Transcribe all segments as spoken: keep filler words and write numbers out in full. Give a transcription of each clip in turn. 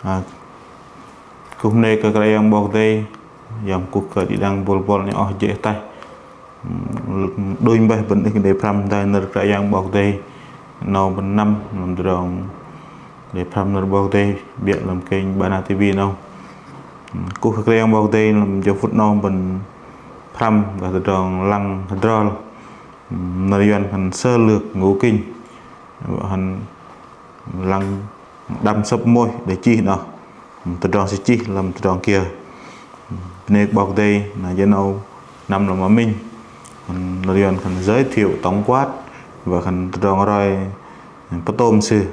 Ơ, kuh bơnê kơ Kră Yang 'Bok Kei-Dei, yom kuh kơ đĭ đăng bôl bôl 'nhŏ oh jê̆ ataih. Đunh bơih bơ̆n ưh kơ đei pơhrăm hơdai nơ̆r Kră Yang 'Bok Kei-Dei. 'Nâu bơ̆n năm lăm tơdrong đei pơhrăm nơ̆r 'Bok Kei-Dei, 'biơ̆ lăm kênh Bahnar TV 'nâu. Kuh kơ Kră Yang 'Bok Kei-Dei lăm jơ phŭt 'nâu bơ̆n pơhrăm gah tơdrong lăng hơdrol. Nơ̆r Yuăn khan sơ lược ngũ kinh. Wă khan lăng đăm sơ̆p môi đei chih noh. Tơdrong sư chih lăm tơdrong kiơ. Bơnê kơ 'Bok Kei-Dei, na jơ 'nâu năm lăm mă minh. Nơ̆r Yuăn khan giới thiệu tổng quát, wă khan tơdrong roi pơtôm sư.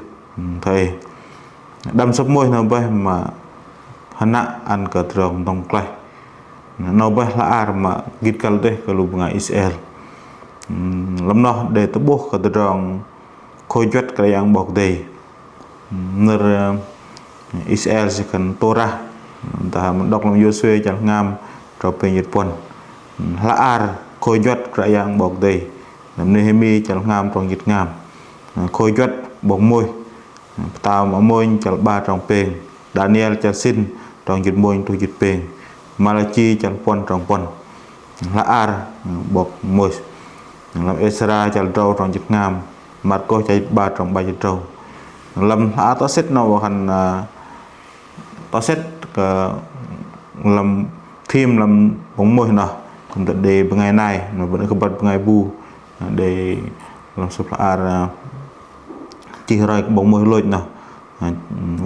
Thoi đăm sơ̆p môi 'nâu bơih mă hơnăk ăn kơ tơdrong dŏng klaih. 'Nâu bơih hla ar mă gĭt kăl dêh kơ lu bơngai Israel. Lăm noh đei tơ'bôh kơ tơdrong khôi juăt Kră Yang 'Bok Kei-Dei. Nơ̆r, ơ, Israel sư khan Torah. Dah mă đŏk lăm Yôsuê chăl hngam trong pêng jĭt puăn. Hla ar khôi juăt Kră Yang 'Bok Kei-Dei. Lăm Nêhêmi chăl hngam trong jĭt hngam. Khôi juăt 'bok Môis. Pơtao mă mônh chăl 'bar trong pêng. Đaniel chăl sĭn trong jĭt mônh truh jĭt pêng. Malachi chăl puăn trong puăn. Hla ar 'bok Môis. Lăm Êsra chăl drâu trong jĭt hngam. Markôs chăl jĭt 'bar trong 'bar jĭt drâu. Lăm hla ar tŏ sĕt 'nâu wă khan, ơ, tŏ sĕt kơ lăm thim lăm 'bok Môis noh. Kư̆m tơ đei bơngai nai, noh bơ̆n ưh kơ băt bơngai bu. Đei lăm sơ̆p hla ar, ơ, chih roi kơ 'bok Môis lôch noh.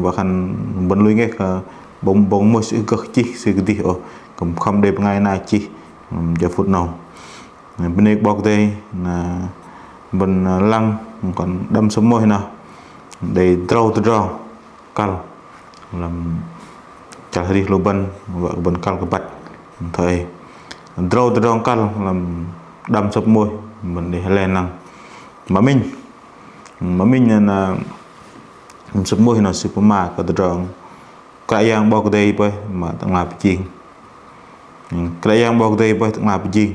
Wă khan bơ̆n lui ngeh kơ 'bok, 'bok Môis sư ưh kơ chih sư kơdih ôh, kư̆m khŏm đei bơngai nai chih, jơ phŭt 'nâu. Bơnê kơ 'Bok Kei-Dei, na bơ̆n lăng, kư̆m đăm sơ̆p môi noh, đei drâu tơdrong kăl, lăm chăl arih lu bơ̆n, wă kơ bơ̆n kăl kơ băt. Thoi drâu tơdrong kăl, lăm đăm sơ̆p môi, bơ̆n đei hơlen lăng. Mă minh, mă minh na, na sơ̆p môi noh sư pơma kơ tơdrong Kră Yang 'Bok Kei-Dei bơih mă tơ'ngla pơjing. Kră Yang 'Bok Kei-Dei bơih tơ'ngla pơjing.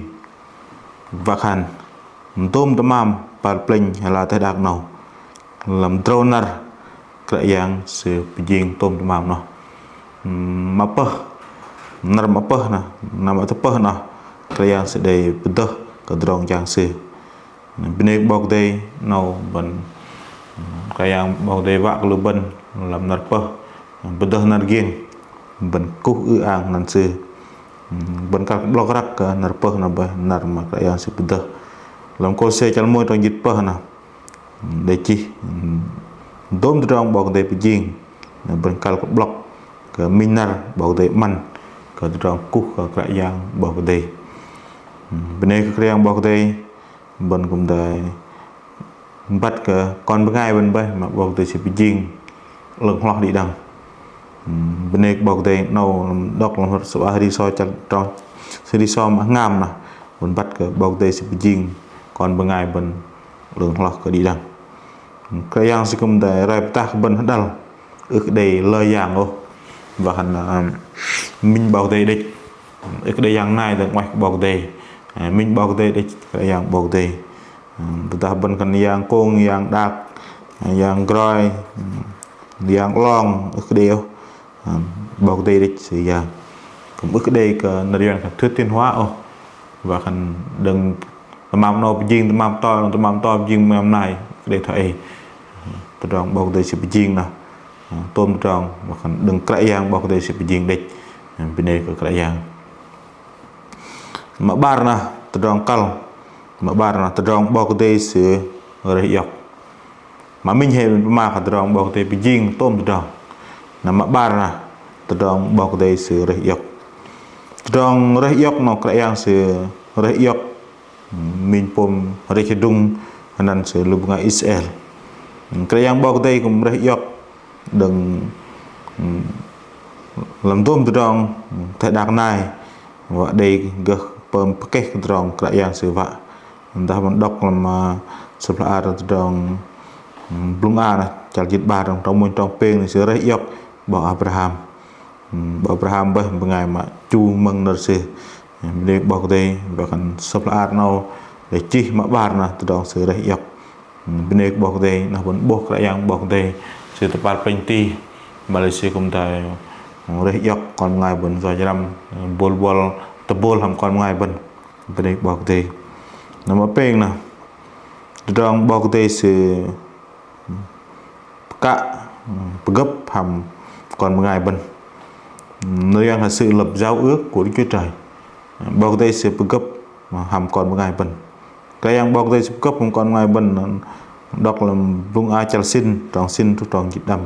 Wă khan dôm tơmam kơpal plĕnh ala teh đak 'nâu. Lăm drâu năr Kră Yang sư pơjing tôm tơmam noh. Mă pơh, năr mă pơh noh, năr mă tơpơh noh, Kră Yang sư đei pơdơh kơ tơdrong jang sư. Bơnê kơ 'Bok Kei-Dei, 'nâu bơ̆n, Kră Yang 'Bok Kei-Dei wă kơ lu bơ̆n lăm năr pơh, pơdơh năr giĕng, bơ̆n kuh ư-ang năn sư. Bơ̆n kăl kơ 'blŏk răk kơ năr pơh noh bơih, năr mă Kră Yang sư pơdơh. Lăm Kôlôse chăl mônh trong jĭt pơh noh đei chih dôm tơdrong 'Bok Kei-Dei pơjing. Bơ̆n kăl kơ 'blŏk kơ minh năr 'Bok Kei-Dei 'măn kơ tơdrong kuh kơ Kră Yang 'Bok Kei-Dei. Bơnê kơ Kră Yang 'Bok Kei-Dei, bơ̆n kư̆m đei băt kơ kon bơngai bơ̆n bơih mă 'Bok Kei-Dei sư pơjing 'lơ̆ng hloh đĭ đăng. Bơnê kơ 'Bok Kei-Dei, 'nâu đŏk lăm sơ̆p Hri Sô chăl trong, Hri Sô mă hngam noh, bơ̆n băt kơ 'Bok Kei-Dei sư pơjing kon bơngai bơ̆n 'lơ̆ng hloh kơ đĭ đăng. Kră Yang sư kư̆m đei roi pơtah kơ bơ̆n hơđăl. Ưh kơ đei lơ yang ôh. Wă khan, ơ, minh 'Bok Kei-Dei đĕch. Ưh kơ đei yang nai dơ̆ng 'nguaih kơ 'Bok Kei-Dei. Ơ, minh 'Bok Kei-Dei đĕch, Kră Yang 'Bok Kei-Dei. Ơ, tơdah bơ̆n khan yang kông, yang đak, yang groi, yang 'long, ưh kơ đei ôh. Ơ, 'Bok Kei-Dei đĕch sư yang. Kư̆m ưh kơ đei kơ nơ̆r Yuăn khan thuyết tiến hóa ôh. Wă khan đơ̆ng tơmam 'nâu pơjing tơmam to, tơmam to pơjing tơmam nai, kơ đei thoi ei. Tơdrong 'Bok Kei-Dei sư pơjing noh. Tôm tơdrong, wă khan đơ̆ng Kră Yang 'Bok Kei-Dei sư pơjing đĕch. Bơnê kơ Kră Yang. Mă 'bar noh tơdrong kăl. Mă 'bar noh tơdrong 'Bok Kei-Dei sư rơih iŏk. Mă minh hei bơ̆n pơma kơ tơdrong 'Bok Kei-Dei pơjing tôm tơdrong. Na mă 'bar noh tơdrong 'Bok Kei-Dei sư rơih iŏk. Tơdrong rơih iŏk noh Kră Yang sư rơih iŏk minh pôm rĕch hơdrung hơnăn sư lu bơngai Israel. Kră Yang 'Bok Kei-Dei kư̆m rơih iŏk đơ̆ng lăm dôm tơdrong teh đak nai wă đei gơh pơm pơkeh kơ tơdrong Kră Yang sư wă. Dah bơ̆n đŏk lăm, ơ, sơ̆p hla ar Tơdrong, ơ, Blŭng A noh, chăl jĭt 'bar trong, trong mônh trong pêng noh sư rơih iŏk 'bok Abraham. Ơ, 'bok Abraham bơih bơngai mă chu mơ̆ng nơ̆r sư. Bơnê kơ 'Bok Kei-Dei, wă khan sơ̆p hla ar 'nâu đei chih mă 'bar noh tơdrong sư rơih iŏk. Ơ, bơnê kơ 'Bok Kei-Dei, noh bơ̆n 'bôh Kră Yang 'Bok Kei-Dei, sư tơpal plĕnh ti. Malaysia kư̆m tai rơih iŏk kon bơngai bơ̆n yoch răm, bôl buăl tơbôl hăm kon bơngai bơ̆n. Bơnê kơ 'Bok Kei-Dei. Na mă pêng nơh, tơdrong 'Bok Kei-Dei Sư pơkă, pơgơ̆p hăm kon bơngai bơ̆n. Nơ̆r Yuăn khan sự lập giao ước của Đức Chúa Trời. 'Bok Kei-Dei Sư pơgơ̆p hăm kon bơngai bơ̆n. Kră Yang 'Bok Kei-Dei Sư pơgơ̆p hăm kon bơngai bơ̆n, đŏk lăm Blŭng A chăl sĭn, trong sĭn truh trong jĭt đăm.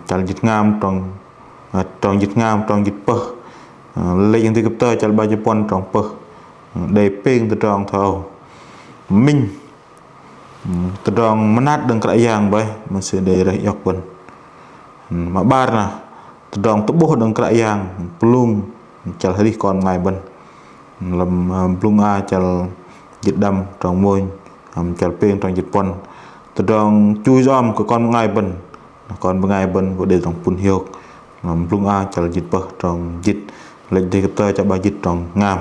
Chăl jĭt hngam trong, trong jĭt hngam, trong jĭt pơh. Lĕch đơ̆ng Êjiptơ chăl 'bar jĭt puăn trong pơh. Đei pêng tơdrong thoi âu. Minh tơdrong mơnat đơ̆ng Kră Yang bơih mă Sư đei rơih iŏk bơ̆n. Mă 'bar nơh, tơdrong tơ'bôh đơ̆ng Kră Yang pơlung chăl arih kon bơngai bơ̆n. Lăm Blŭng A chăl jĭt đăm trong mônh, hăm chăl pêng trong jĭt puăn. Tơdrong chu yom kơ kon bơngai bơ̆n, kon bơngai bơ̆n gô đei tơdrong pŭn hiôk. Lăm Blŭng A chăl jĭt pơh trong jĭt, Lĕch đơ̆ng Êjiptơ chăl 'bar jĭt trong hngam.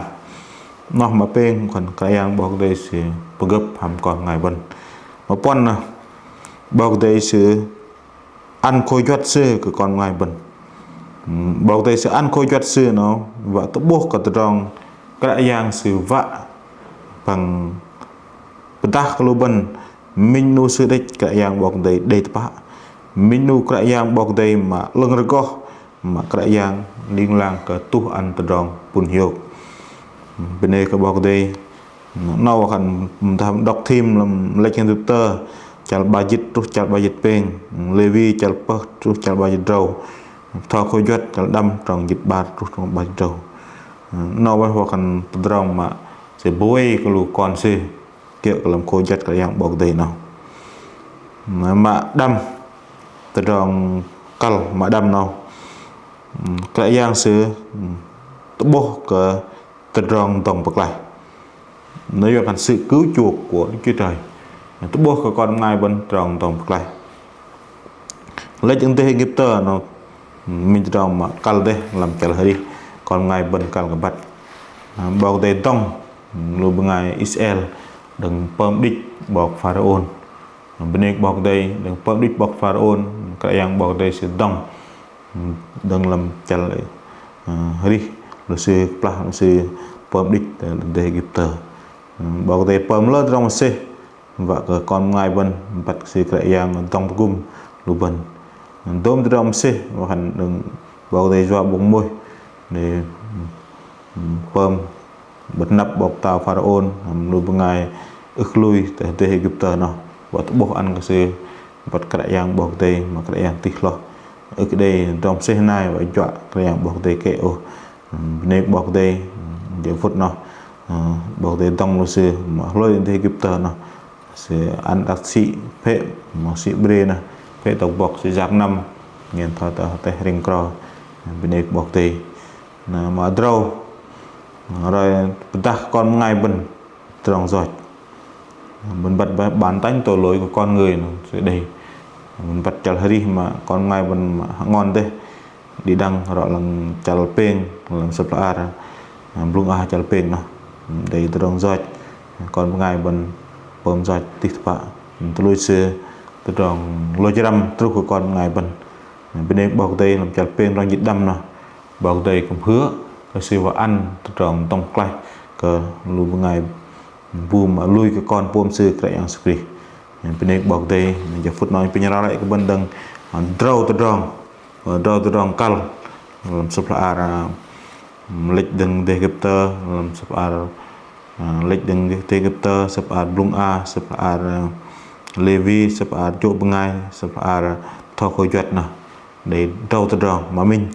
Noh mă pêng khan Kră Yang 'Bok Kei-Dei Sư pơgơ̆p hăm kon bơngai bơ̆n. Mă puăn nơh, 'Bok Kei-Dei Sư ăn khôi juăt Sư kơ kon bơngai bơ̆n. 'Bok Kei-Dei Sư ăn khôi juăt Sư noh, wă tơ'bôh kơ tơdrong Kră Yang Sư wă păng pơdah kơ lu bơ̆n. Minh 'nu Sư đĕch Kră Yang 'Bok Kei-Dei đei tơpă. Minh 'nu Kră Yang 'Bok Kei-Dei mă 'lơ̆ng rơgoh, mă Kră Yang ling lang kơ tuh ăn tơdrong pŭn hiôk. Bơnê kơ 'Bok Kei-Dei. 'Nâu wă khan dah đŏk thim lăm Lĕch đơ̆ng Êjiptơ chăl 'bar jĭt truh chăl 'bar jĭt pêng, Lêwi chăl pơh truh chăl 'bar jĭt drâu, Bơtho Khôi Juăt chăl đăm trong jĭt 'bar truh trong 'bar jĭt drâu. 'Nâu bơih wă khan tơdrong mă Sư bơwei kơ lu kon Sư kiơ̆ kơ lăm Khôi Juăt Kră Yang 'Bok Kei-Dei noh. Mă đăm, tơdrong kăl mă đăm noh, Kră Yang Sư tơ'bôh kơ tơdrong dŏng pơklaih. Nơ̆r Yuăn khan sự cứu chuộc của Đức Chúa Trời. Tơ'bôh kơ kon bơngai bơ̆n tơdrong dŏng pơklaih. Lĕch đơ̆ng dêh Êjiptơ noh, minh tơdrong mă kăl dêh lăm chăl arih kon bơngai bơ̆n kăl kơ băt. 'Bok Kei-Dei dŏng lu bơngai Israel đơ̆ng pơm đĭch 'bok Pharaôn. Bơnê kơ 'Bok Kei-Dei, đơ̆ng pơm đĭch 'bok Pharaôn, Kră Yang 'Bok Kei-Dei Sư dŏng đơ̆ng lăm chăl arih lu sư kơplah lu sư pơm đĭch đơ̆ng dêh Êjiptơ. 'Bok Kei-Dei pơm lơ tơdrong mơsêh wă kơ kon bơngai bơ̆n băt kơ Sư Kră Yang dŏng tơgŭm lu bơ̆n. Dôm tơdrong mơsêh wă khan đơ̆ng 'Bok Kei-Dei yua 'bok Môis đei pơm bơ̆t năp 'bok pơtao Pharaôn hăm lu bơngai ưh kơ lui tơ dêh Êjiptơ noh, wă tơ'bôh ăn kơ sư băt Kră Yang 'Bok Kei-Dei mă Kră Yang tih hloh. Ưh kơ đei tơdrong mơsêh nai wă juă Kră Yang 'Bok Kei-Dei kĕ ôh. Bơnê kơ 'Bok Kei-Dei, jơ phŭt noh 'Bok Kei-Dei dŏng lu sư mă hlôi dêh Êjiptơ noh. Sư ăn đak sĭ phĕ, mă sĭ bre noh, phĕ tŏk bŏk sư yak năm, nhen thoi tơ teh ring kro. Bơnê kơ 'Bok Kei-Dei. Na mă drâu, roi pơdah kon bơngai bơ̆n tơdrong yoch. Bơ̆n băt bơ̆n tanh tội lỗi của con người noh, sư đei. Bơ̆n băt chăl arih mă kon bơngai bơ̆n mă hơ'ngon dêh. Đĭ đăng rŏ lăng chăl pêng, lăm sơ̆p hla ar, Blŭng A chăl pêng noh. Đei tơdrong yoch, kon bơngai bơ̆n pơm yoch tih tơpă. Tơlui sư tơdrong lôch răm truh kơ kon bơngai bơ̆n. Bơnê kơ 'Bok Kei-Dei lăm chăl pêng tơdrong jĭt đăm noh. 'Bok Kei-Dei kư̆m hứa kơ sư wă ăn tơdrong dŏng pơklaih kơ lu bơngai bu mă lui kơ Kon pôm Sư Kră Yang Yêsu Krist. Bơnê kơ 'Bok Kei-Dei, jơ phŭt noh pơnhra lăi kơ bơ̆n đơ̆ng drâu tơdrong, drâu tơdrong kăl, lăm sơ̆p hla ar, lĕch đơ̆ng dêh Êgiptơ, lăm sơ̆p hla ar, lĕch đơ̆ng dêh Êgiptơ, sơ̆p hla ar Blŭng A, sơ̆p hla ar Lêwi, sơ̆p hla ar jô̆ bơngai, sơ̆p hla ar bơtho khôi juăt noh. Đei drâu tơdrong, mă minh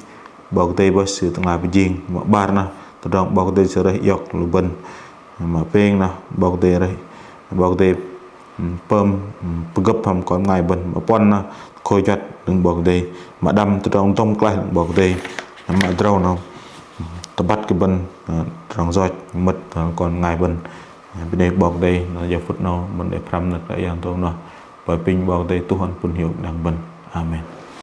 'Bok Kei-Dei bơih Sư tơ'ngla pơjing, mă 'bar noh tơdrong 'Bok Kei-Dei Sư rơih iŏk lu bơ̆n. Mă pêng noh 'Bok Kei-Dei rơih, 'Bok Kei-Dei pơm pơgơ̆p hăm kon bơngai bơ̆n. Mă puăn noh khôi juăt đơ̆ng 'Bok Kei-Dei. Mă đăm tơdrong dŏng pơklaih đơ̆ng 'Bok Kei-Dei. Mă drâu noh tơbăt kơ bơ̆n tơdrong yoch mơ̆t kon bơngai bơ̆n. Bơnê kơ 'Bok Kei-Dei, noh jơ phŭt noh bơ̆n đei pơhrăm nơ̆r Kră Yang tôm noh. Apinh 'Bok Kei-Dei tuh ăn pŭn hiôk đĭ đăng bơ̆n. Amen.